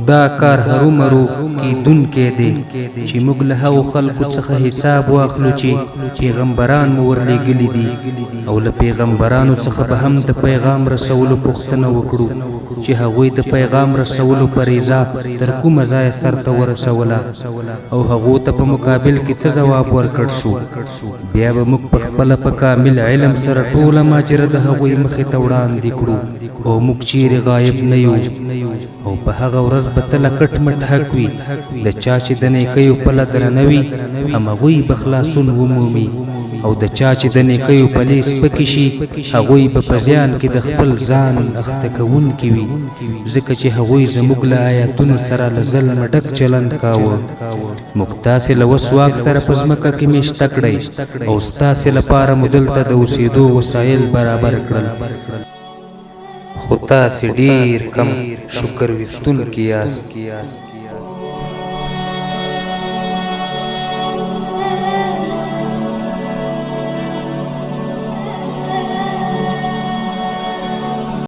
دا کار هرومرو کېدونکی دی چې موږ له هغو خلکو څخه حساب واخلو چې پیغمبران مو ورلېږلي دي، او له پیغمبرانو څخه به هم د پیغام رسولو پوښتنه وکړو چې هغوی د پیغام رسولو فریضه تر کومه ځایه سرته ورسوله او هغو ته په مقابل کې څه ځواب ورکړ شو. بیا به موږ په خپله په کامل علم سره ټوله ماجره د هغوی مخې ته وړاندې کړو او موږ چیرې غایب نه یو. او په هغه ورځ به تله کټ مټ حق وي، د چا چې د نیکیو پله درنه وي همغوی به خلاصون ومومي، او د چا چې د نیکیو پلې سپکې شي هغوی به په زیان کې د خپل ځان اخته کوونکي وي، ځکه چې هغوی زموږ له آیاتونو سره له ظلمه ډک چلند کاوه. موږ تاسې له وس واک سره په ځمکه کې میشته کړئ او ستاسې لپاره مو دلته د اوسېدو وسایل برابر کړل، خو تاسې ډېر کم شکر ویستونکي یاست.